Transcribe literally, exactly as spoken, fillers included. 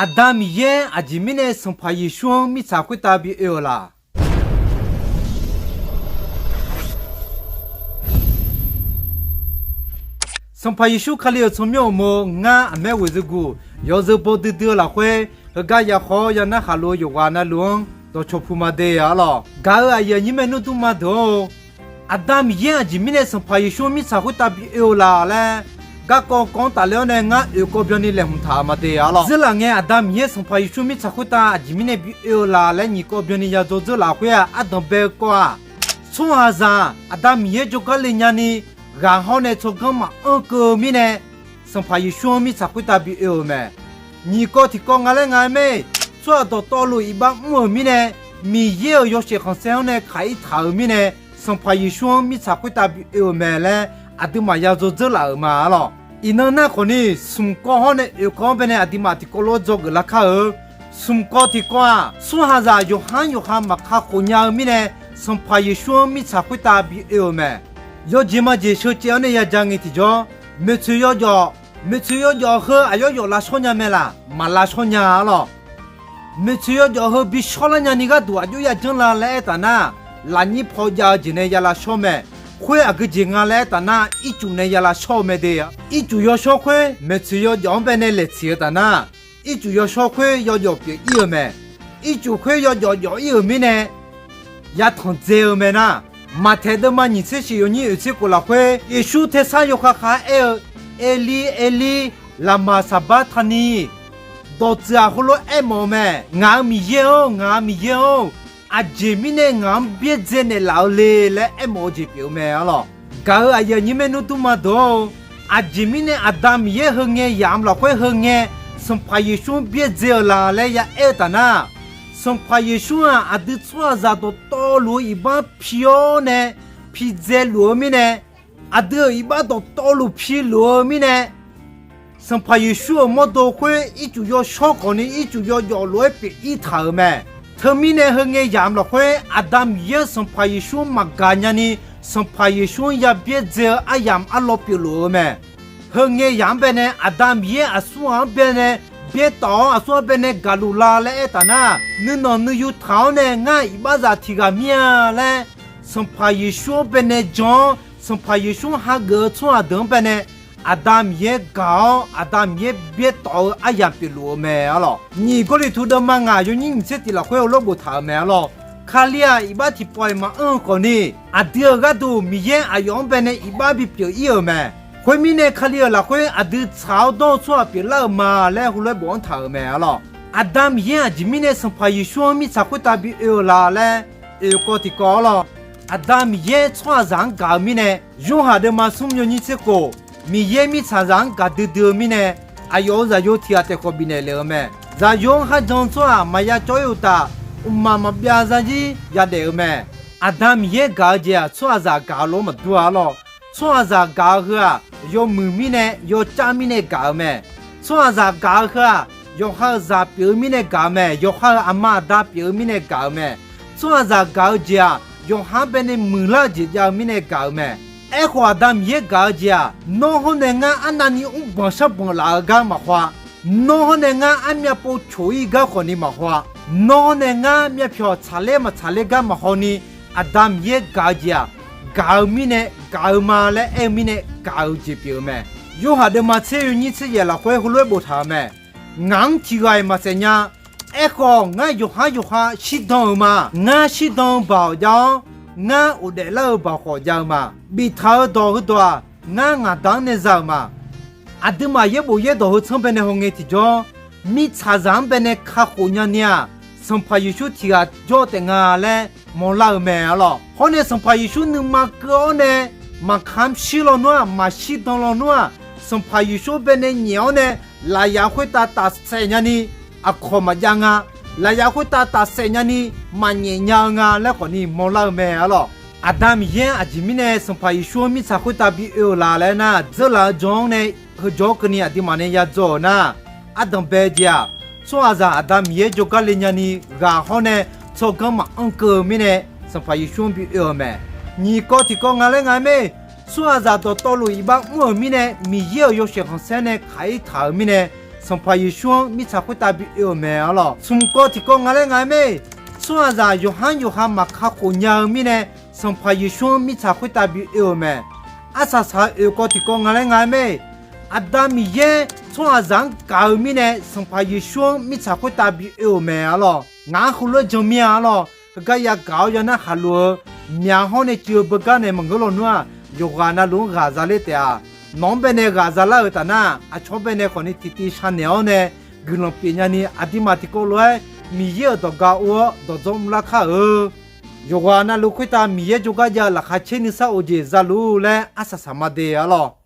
Aqda Miqyaer aqjeq mirnae Sanqpaq Yeqsur-anr mirtsaq khoertav bi oe-euq laq? Sanqpaq Yeqsur Kali-euq tsawrmyanr uqmov ngar aqmaer ghoeqzeu guq yawzeu baw duidui-eu lafkhoer, heugar ya khawf-awr ya narhaq lof-eu yawqghaq navluf-anr dawqcawq pu ma de arlawr. Gaq-euq aqyuif aqnyir maernmr dmrma deuq-or, Aqda Miqyaer aqjeq mirnae Sanqpaq Yeqsur-anr mirtsaq khoertav bi oe-eu laq laer, garkawv kawv-anr tafler-awr nae ngar oeq kawv byanni laeqhmq taq-euq ma de arlawr. Dzeurlaf ngae, Aqda Miqyaer Sanqpaq Yeqsur mirtsaq khoertav aqjeq mirnae bi oe-eu laq laer nyiq kawv byanni ya dzaw dzeurlaf khoer-aq, ardanq bae-eu kawv-aq, tsawrhaqzaq Aqda Miqyaer jawrgar le nyani ghaq hawr nae tsawrganr maqanr keuv-eu mirnae, Sanqpaq Yeqsur-anr mirtsaq khoertav bi oe-euq mae. Nyiq kawv tiqkawv nga laer nga-aer mae. Tsawrhaq dawqtawvluf iqbax mr-euq mirnae, Miqyaer-euq yawshaef khanqsaer-anr nae kaq-ir taq-euq mirnae, Sanqpaq Yeqsur-anr mirtsaq khoertav bi oe-euq mae laer aqduimaf ya dzaw dzeurlaf-euq ma arlawr. Iqnan nar khawfni, smq kawv hawr nae oeq kawv-anr baenae aqduimaf tiqkawv lof-aer dzawgeuf lar kar-eu. Smq kawv tiqkawv-aq, tsawrhaqzaq yawqhar yawqha maqkakhof nya-eu mirnae, Sanqpaq Yeqsur-anr mirtsaq khoertav bi oe-euq mae. Yawjeq majeq sheucaev-awr nae ya ja ngae tiqjawr, moeqtsoeq yawjawf, moeqtsoeq yawjawf heu aqyawf yawf lavshawr nya mae laq? Maq lavshawr nya arlawr. Moeqtsoeq yawjawf heu bi shawrlar nyani gharduq aqjox ya janr la laer aer taf nar, lafnyir paw jav-eu jeq nae ya lavshawr mae. Khoer aqgeu jeq nga laer aer taf nar, ircuf nae ya lavshawr-eu mae de. Ircuf yawshawr khoer moeqtsoeq yawjawf-anr baenae laeqtsiq-eu taf nar, ircuf yawshawr khoer yawjawf pyeuf-ir-euq mae. Ircuf khoer yawjawf jawf-ir-euq mirnae, ya tanq dzae-eu mae nar, Maqtaeq deuvma nyiq tser shif yawnyir oeq tser khof lafkhoer, Yeqsur tersar yawkhav khav-aer aer-eu, Erlir, Erlir, laqmaq saqbartaqni? Dawqtsuif-aq heulof-aer aermawf-eu mae, Ngaq-euq Miqyaer-or, ngaq-euq Miqyaer-or, aqjeq mirnae ngaq-anr byaerdzae naeqlaf-eu le laer aermawf-eu jeq pyeuf-eu mae arlawr. Gaq-euq aqyuif aqnyir maernmr dmrma deuq-or, aqjeq mirnae Aqda Miqyaer heu ngae yamq lafkhoer heu ngae, Sanqpaq Yeqsur-anr byaerdzae-eu la laer ya aer-eu taf nar, Sanqpaq Yeqsur-aq aqdui tsawrhaqzaq dawqtawvluf-eu iqbax pi-awr nae, pidzae luf-eu mirnae, aqdui-euq iqbax dawqtawvluf piluf-eu mirnae, Sanqpaq Yeqsur-euq mawrdo khoer ircuf yawshawr khawfni ircuf yawjawf lof-aer pyeuf-ir taq-euq mae. Teumirnae heu ngae yamq lafkhoer Aqda Miqyaer-anr Sanqpaq Yeqsur-anr maqgaq nyani, Sanqpaq Yeqsur-anr ya byaerdzae-eu aryamq arlawr pyeufluf-eu mae. Heu ngae yamq-anr baenae Aqda Miqyaer aqsurghaq-anr baenae byaertawf-awr aqsurghaq baenae gaqluf la laer aer taf nar, nuinanq nuiyu taq-awr nae ngar iqbaxzaq tiq ghaq mir-a laer, Sanqpaq Yeqsur-anr baenae jan-awr Sanqpaq Yeqsur-anr hageuf-eu tsawrhaq deuq-anr baenae Aqda Miqyaer gaq-awr Aqda Miqyaer byaertawf-eu aryamq pyeufluf-eu mae arlawr. Nyiq Gawrliqtu deuvma ngaq yawnyir nyiq tser tiq lafkhoer heulof boftaq-euq mae arlawr. Kali-aq iqbax tiqpawf-iq maqanr-eu khawfni, aqdui-euq gharduq Miqyaer aqyawf-anr baenae iqbax bipyeuf-ir-euq mae. Khoermirnae Kali-euq lafkhoer aqdui tsaq-awr dawr-eu tsawrhaq pyeuflar-euq ma laer heulof-aer bof-anr taq-euq mae arlawr. Aqda Miqyaer aqjeq mirnae Sanqpaq Yeqsur-anr mirtsaq khoertav bi oe-eu la laer oeq kawv tiqkawv arlawr. Aqda Miqyaer tsawrhaqzaq-anr gaq-eu mirnae, Yorhaq deuvma smr yawnyir tser khof, Miqyaer mirtsaqzaq-anr gaqdui dui-eu mirnae, aqyawf-euq zaqyo tiq ghaq taef khawf bifnaeq lef-eu mae. Zaqyo-anr kharjan-eu tsawrhaq maqya cawv-ir uqtaf, mqmaq maqbyav zarzir yadaef-eu mae. Aqda Miqyaer gaq-eu jeq-aq, tsawrhaqzaq gaq-eu lof-aer maqdur-a arlawr. Tsawrhaqzaq gaq-eu heu-aq, yawmuiq mirnae yawcav mirnae gaq-eu mae. Tsawrhaqzaq gaq-eu heu-aq, yawqha-euq zaq pyeuf-eu mirnae gaq-eu mae. Yawqha-euq aqma aqda pyeuf-eu mirnae gaq-eu mae. Tsawrhaqzaq gaq-eu jeq-aq, yawqha-anr baenae muiqlar-eu jeq jav-eu mirnae gaq-eu mae. Aerkhawf, Aqda Miqyaer gaq-eu jeq-aq, nawr hawr nae ngar arnavni mrbanq sharbanq laf-eu gar maqhaw-a. Nawr hawr nae ngar armyav pov coq-ir gar khawfni maqhaw-a. Nawr hawr nae ngar myavpyawq tsaqler maqtsaqler gar maqhaw ni, Aqda Miqyaer gaq-eu jeq-aq, gaq-eu mirnae gaq-eu ma laer aer-eu mirnae gaq-eu jeq pyeuf-eu mae. Yorhaq deuvma tser yawnyir tser yaef lafkhoer heulof-aer boftaq-euq mae. Ngaq-anr tiq ghaq-iq maqsaef nya. Aerkhawf, ngar yawqhar yawqha shirdan-euq ma. Ngar shirdan-eu baoq jav-awr, ngar ghofdaef lar-eu baoq khawf jav-eu ma. Biftaq-eu dawq heudawq-aq, ngar ngaq Da-anr nae za-euq ma. Aqduimaf yaerbof yaerdawq heu tsanr baenae hawngae tiqjawr, mirtsaqzaq-anr baenae kakhof nyani-aq, Sanqpaq Yeqsur tiq ghaq jawr taef nga laer mawrlar-eu mae arlawr. Hawr nae Sanqpaq Yeqsur nuima keuv-awr nae, maqkaq-anr shir lawnmr-aq, maqshir dan lawnmr-aq, Sanqpaq Yeqsur baenae nyaef-awr nae, lafyaq khoertav tafsaef nyani aqkawq maqjav nga. Lafyaq khoertav tafsaef nyani maqnyaef nya-eu nga laer khawfni mawrlar-eu mae arlawr. Aqda Miqyaer aqjeq mirnae Sanqpaq Yeqsur-anr mirtsaq khoertav bi oe-eu la laer nar, dzeurlaf-eu jan-anr nae heujawr keuvni aqduimaf nae ya dzaw-euq nar, ardanq bae-eu jeq-aq, tsawrhaqzaq Aqda Miqyaer jawrgar le nyani ghaq hawr nae tsawrganr maqanr keuv-eu mirnae, Sanqpaq Yeqsur-anr bi oe-euq mae. Nyiq kawv tiqkawv nga laer nga mae. Tsawrhaqzaq dawqtawvluf iqbax mr-euq mirnae, Miqyaer-euq yawshaef khanqsaer nae kaq-ir taq-euq mirnae, Sanqpaq Yeqsur-anr mirtsaq khoertav bi oe-euq mae arlawr. Smq kawv tiqkawv nga laer nga-aer mae. Tsawrhaqzaq yawqhar yawqha maqkakhof nya-eu mirnae, Sanqpaq Yeqsur-anr mirtsaq khoertav bi oe-euq mae. Arsaq saq-eu oeq kawv tiqkawv nga laer nga-aer mae. Aqda Miqyaer tsawrhaqzaq-anr gaq-eu mirnae, Sanqpaq Yeqsur-anr mirtsaq khoertav bi oe-euq mae arlawr. Ngaq-anr heulof-aer jan mir-a arlawr. Heugar yagaq-awr yanar khaqlo-eu myaq hawr nae cuiv-eu beugar nae maqngeur lawnmr-aq, yawqghaq navluf-anr ghaq za ler taef-a. Nawq-anr baenae ghaq za lar-euq taf nar, aqcawq-anr baenae khawfni tiqtiv sha naeq-awr nae, guiqlanq pyeuf nyani aqduimaf tiqkawv lof-aer Miqyaer-euq dawqga or-awr dawqdzawr mrlar kar-eu. Yawqghaq navluf khoertav Miqyaer jawrgar jav-eu laqkhaq caer nuisar of jeq za luf laer arsaq saq ma de arlawr.